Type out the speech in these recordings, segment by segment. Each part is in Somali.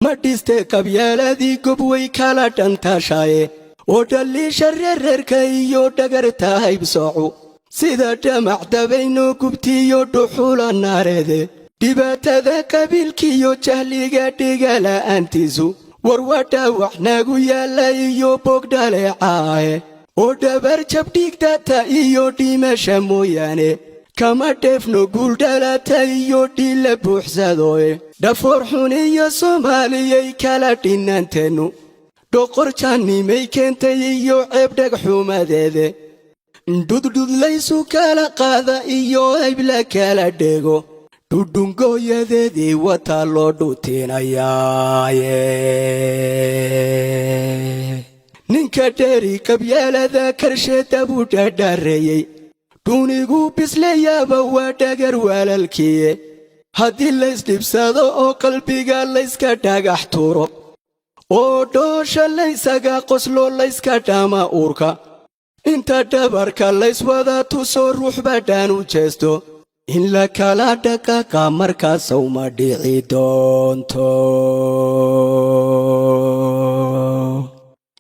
Ma dhiste qabyaaladii gobway kala dhantaashaaye, oo dhalliisha reerreerka iyo dhagarta haybsoocu sida dhamac dabayno gubtiyo dhuxula naareede. Dhibaatada qabiilkiiyo jahliga dhigala'aantiisu war waa dhaawac nagu yaalla iyo bogdhaleecaahe, oo dhabar jabdhiigdata iyo dhimasha mooyaane kama dheefno guuldhalata iyo dhiilla buuxsadooye. Dhafoor xun iyo Soomaaliyay kala dhinnaanteennu dhoqor jaannimay keentay iyo ceebdheg xumadeede. Dhudhudlaysu kala qaada iyo haybla kala dheego, dhudhungooyadeedii wataa loo dhuutinayaaye. Ninka dheeri qabyaalada karsheeda buu dhadhareeyey, dhuunigu bisleeyaaba waa dhagar walaalkiye. Haddii laysdhibsado oo qalbiga layska dhagax tuuro, oo dhoosha laysaga qoslo, layska dhama uurka, inta dhabarka layswada tuso, ruuxba dhaan u jeesto, in la kala dhaqaaqa markaasow ma dhici doonto.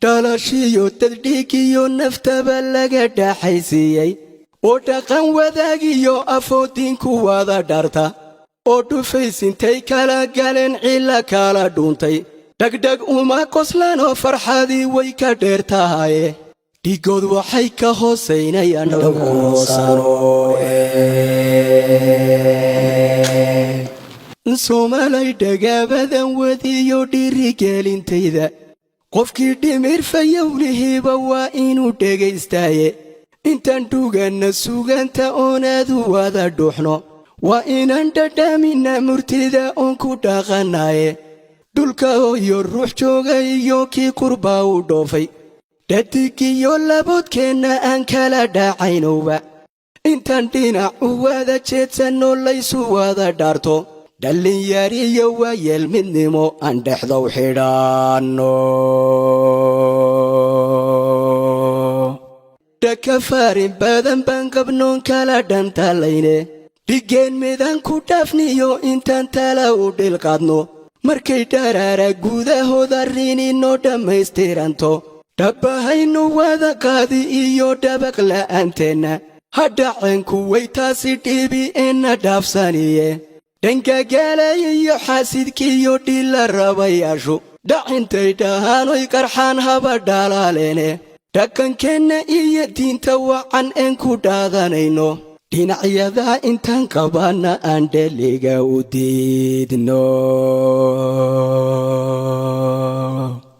Dhalashiyo daddhiigiyo naftaba laga dhaxaysiiyey, oo dhaqan wadaagiyo afoodiinku wada dharta, oo dhufaysintay kala galeen cilla kala dhuuntay, dhegdheg uma qoslanoo farxadii way ka dheer tahaye. Dhigood waxay ka hoosaynayaan dhowr. Soomaalay, dhagaabadan wadiyo dhiirigelintayda, qofkii dhimir fayowlihiiba waa inuu dhegaystaaye. Intaan dhuganna suganta oonaadu wada dhuuxno, waa inaan dhadhaminna murtida oon ku dhaqanaaye. Dhulka hooyo ruux jooga iyo kii qurbaa u dhoofay, dhadigiyo laboodkeenna aan kala dhacaynowba, intaan dhinac u wada jeedsanno, laysu wada dhaarto, dhallinyariyo waayeel midnimo aan dhexdow xidhaanno. Dhaka faarin badan baan qabnoon kala dhantalayne, dhigeen midaan ku dhaafniyo intaan tala u dhilqaadno, markay dharaara gudahooda rininoo dhammaystiranto, dhabbahaynu wada qaadi iyo dhabaq la'aanteenna hadhaceen kuway taasi dhibi eenna dhaafsaniye. Dhangagaalay iyo xaasidkiiyo dhilla rabayaashu dhacintay dhahaanoy qarxaan haba dhalaaleene, dhaqankeenna iyo diinta wacan een ku dhaadanayno, dhinacyada intaan qabanna aan dheliga u diidno.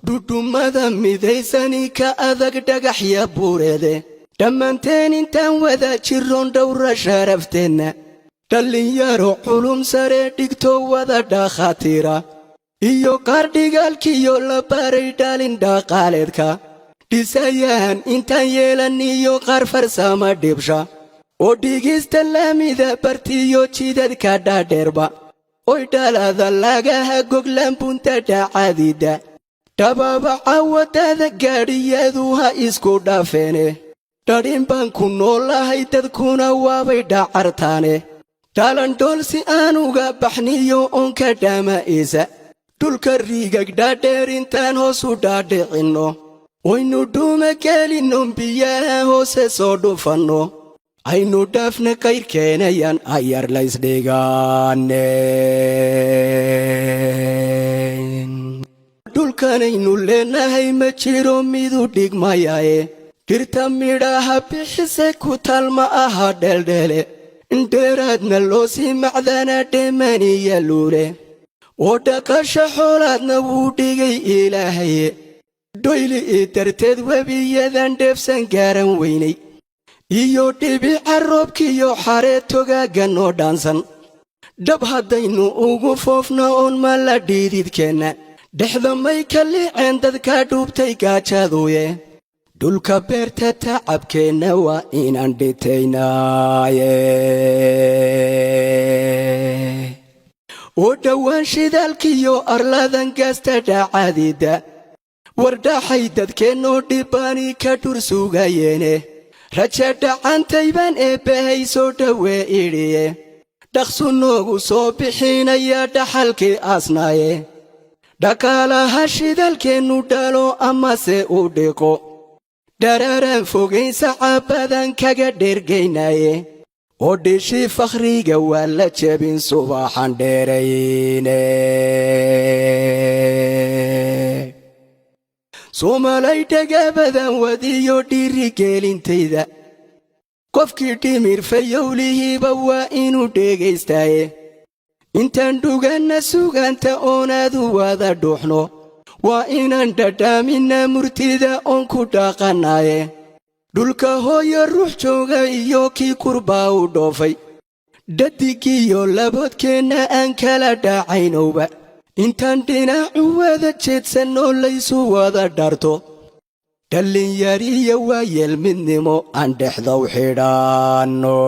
Dhudhummada midaysani ka adag dhagaxya buureede, dhammaanteen intaan wada jiroon dhowra sharafteenna, dhallinyaro culum sare dhigto wada dhakhaatiira iyo qaar dhigaalkiyo la baray dhalin dhaqaaleedka dhisayahan intaan yeelan, iyo qaar farsama dhibsha oo dhigista laamida bartiyo jidadka dhaadheerba, oy dhalada lagaha goglaan bunta dhacadida dhababaca waddada gaadhiyadu ha isku dhaafeene. Dhadhin baan ku noolahay, dadkuna waabay dhacartaane. Dhalandhool si aanuga baxniyo oonka dhaama'iisa, dhulka riigag dhaadheer intaan hoos u dhaadhicinno, waynu dhuuma gelinnon, biyaha hoose soo dhufanno, aynu dhaafna kayrkeenayaan ayar laysdhigaane. Dhulkanaynu leenahay ma jiro midu dhigmayaye, dhirta midhaha bixise ku taal ma aha dheeldheele, indheeraadna loo sii macdana dheemaniya luule, oo dhaqasha xoolaadna wuu dhigay Ilaahaye. Dhoyli ii darteed webiyadan dheefsan gaaran weynay iyo dhibica roobkiyo xaree togaagga noo dhaansan, dhab haddaynu ugu foofno oon ma la dhiididkeenna dhexda may ka liiceen dadka dhuubtay gaajaduye. Dhulka beerta tacabkeenna waa inaan dhitaynaaye, oo dhowaan shidaalkiyo arladan gaasta dhacadida wardhaxay dadkeennoo dhibbaani ka dhur sugayeene. Raja dhacantay baan eebbahay soo dhowee idhiye, dhaqsu noogu soo bixinaya dhaxalkii aasnaaye. Dhaqaalaha shidaalkeennu dhalo amase u dhiqo, dharaaraan fogayn sacabadan kaga dhergaynaye, oo dhishii fakhriga waa la jebin subaxan dheerayne. Soomalay dhagabadan wadiyo dhiirigelintayda, qofkii dhimir fayowlihiiba waa inuu dhegaystaaye. Intaan dhuganna sugaanta oonaadu wada dhuuxno, waa inaan dhadhaaminna murtida oon ku dhaqanaaye. Dhulka hooyo ruux jooga iyo kii kurbaa u dhoofay, dhadigiyo laboodkeenna aan kala dhacaynowba, intaan dhinacu wada jeedsanno laysu wada dharto, dhallinyariya waayeel midnimo aan dhexdow xidhaanno.